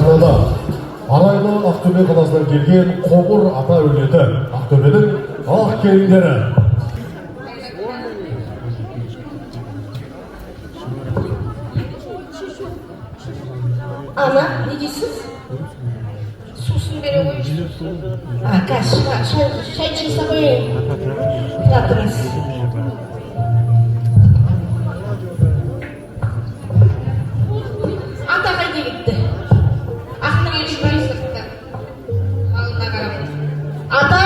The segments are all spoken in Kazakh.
Сахнада арайлы Ақтөбе қаласынан келген Қоңыр ата әулеті, Ақтөбенің ақ келіндері. Ана, не дейсіз? Сусын бере қойыңызшы. А, қазір шай ішіп қояйын. Тұра тұрыңыз. Ата қайда кетті? Ақтың елші сыртта. Малына қарап. Ата,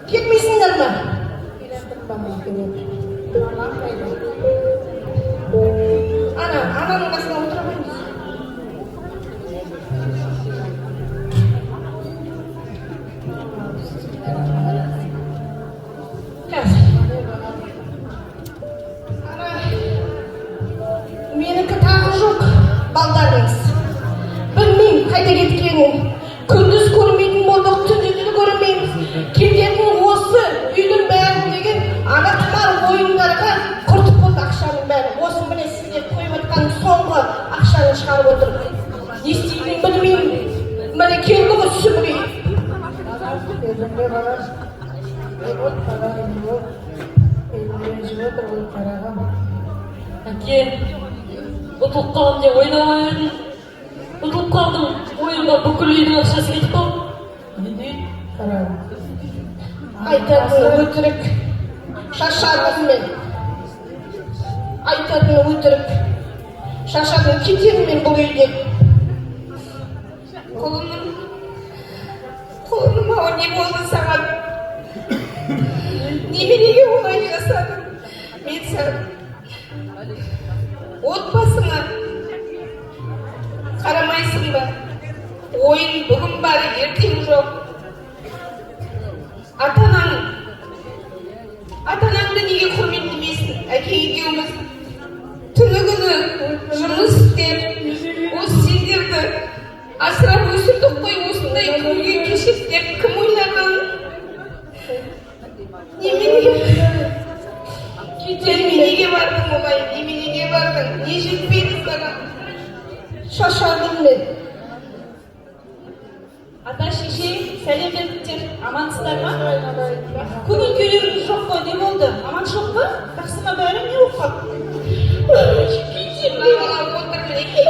келмейсіңдер ме? Ана, ананың қасына отыра қойыңыз. Қазір. Ана, менікі тағы жоқ, балдарыңыз. Білмеймін қайда кеткенін. Күндіз көрмейтін болдық, түнде де көрмейміз. Кететін осы үйдің бәрін деген ана құмар ойындарға құртып болды ақшаның бәрін. Осы міне сізге қойып жатқан соңғы ақшаны шығарып отыр. Не істейтінін білмеймін. Міне келді ғой сүмірейіп. Келдің бе, балам? Не болды, балам, не болды? Елім ренжіп отыр ғой, қарағым. Әке, ұтылып қалдым деп ойламап едім. Ұтылып қалдым, ойынға бүкіл үйдің ақшасы кетіп қалды. Не дейді, қарағым? Айтатыны өтірік. Шаршадым мен. Айтатыны өтірік. Шаршадым, кетемін мен бұл үйден. Құлыным, құлыным ау, не болды саған? Неменеге олай жасадың? Мен саған отбасыңа қарамайсың ба? Ойын бүгін бар, ертең жоқ. Ата-анаң, ата-анаңды неге құрметтемейсің? Әке екеуміз түні күні жұмыс істеп, осы сендерді асырап өсірдік қой, осындай күнге кешеді деп кім ойлаған? Неменеге неменеге бардың олай, неменеге бардың? Не жетпеді саған? Шаршадым мен. Ата, шеше, сәлем бердіктер, амансыздар ма? Көңіл күйлеріңіз жоқ қой, не болды? Аманшылық па? Жақсы ма бәрі? Не болып қалды? Мына бала отыр мінекей.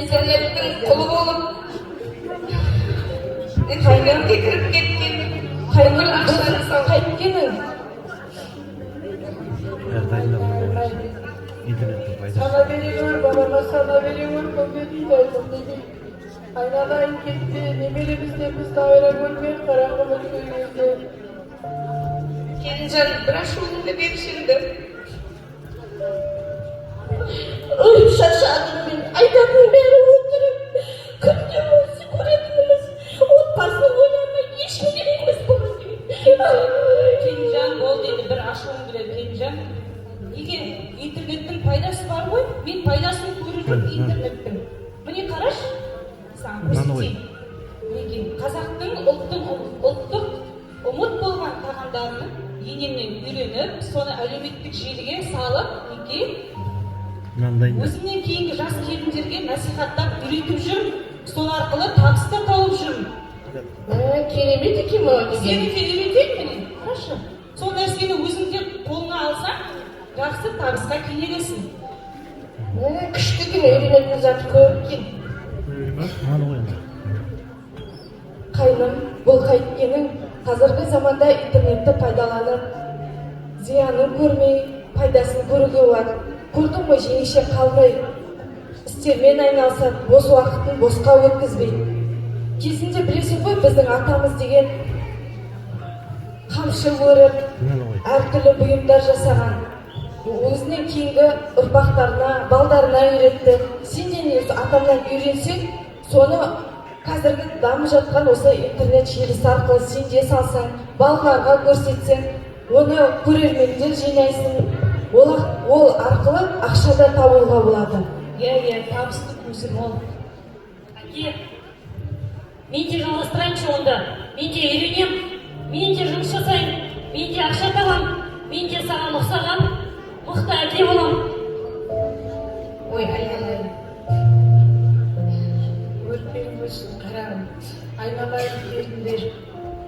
Интернеттің құлы болып, интернетке кіріп кеткен. Бүкіл ақшаны салып. Қайткенің? Интернеттің пайдасы. Сана бере гөр, балама, сана бере гөр, көке дейді, айтып не дейді. Айналайын, кетпе, немеремізден бізді айыра көрме, қарағым, үлкен кезде. Келінжан, бір ашуыңды берші енді. Ой, шаршадым мен. Айтатының бәрі өтірік. Күнде осы көретініміз. Отбасын ойламай ешкім керек емес бұл үйде. Келінжан, болды енді, бір ашуың келеді, келінжан. Неге интернеттің пайдасы бар ғой? Мен пайдасын көріп жүрмін интернеттің. Міне қарашы, саған Мынаны ғой. көрсетейін. Неге қазақтың ұлттық ұмыт болған тағамдарын енемнен үйреніп, соны әлеуметтік желіге салып, неге Мынандай. өзімнен кейінгі жас келіндерге насихаттап үйретіп жүрмін. Сол арқылы табыс та тауып жүрмін. Ә, керемет екен мынау деген. Сені де үйретейін, міне қарашы. Сол нәрсені өзің де қолыңа алсаң, жақсы табысқа кенелесің. Ә, күшті екен, үйренетін зат көп екен. Мынаны ғой енді. Қайным, бұл қайткенің? Қазіргі заманда интернетті пайдаланып, зиянын көрмей, пайдасын көруге болады. Көрдің ғой, жеңеше қалмай істермен айналысады, бос уақытын босқа өткізбейді. Кезінде білесің ғой, біздің атамыз деген қамшы өріп, Мынаны ғой. әртүрлі бұйымдар жасаған. Өзінен кейінгі ұрпақтарына, балдарына үйретті. Сен де негізі атамнан үйренсең, соны қазіргі дамып жатқан осы интернет желісі арқылы сен де салсаң, балаларға көрсетсең, оны көрермендер жинайсың. Ол арқылы ақша да табуға болады. Иә, табыстың көзі мол. Әке, мен де жалғастырайыншы онда. Мен де үйренем, мен де жұмыс жасаймын, мен де ақша табамын, мен де саған ұқсаған мықты әке боламын. Ой, айналайын. Өркенің өссін, қарағым. Айналайын келіндер,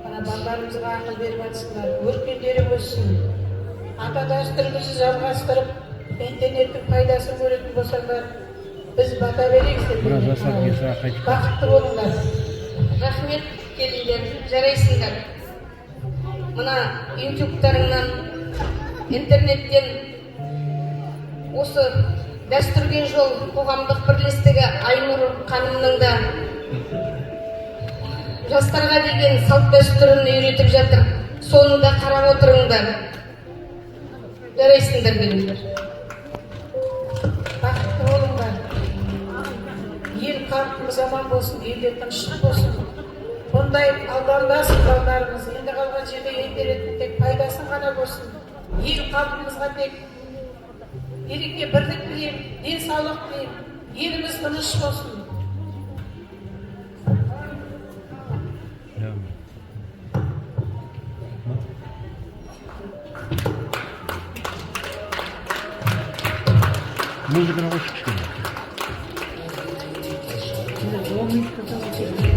мына балаларымызға ақыл беріп жатсыңдар. Өркендерің өссін. Ата дәстүрімізді жалғастырып, интернеттің пайдасын көретін болсаңдар, біз бата берейік Біраз сендерге. жасап келсе, қайтып. Бақытты болыңдар. Рахмет, келіндер, жарайсыңдар. Мына ютубтарыңнан, интернеттен осы «Дәстүрге жол» қоғамдық бірлестігі, Айнұр ханымның да жастарға деген салт дәстүрін үйретіп жатыр. Соны да қарап отырыңдар. Жарайсыңдар, келіндер. Бақытты болыңдар. Ел, халқымыз аман болсын, елде тыныштық болсын. Бұндай алданбасын балдарымыз. Енді қалған жерде интернеттің тек пайдасын ғана көрсін. Ел, халқымызға тек береке, бірлік тілеймін, денсаулық тілеймін. Еліміз тыныш болсын. Иә. Ма? Музыканы қойшы кішкене. 10 минут.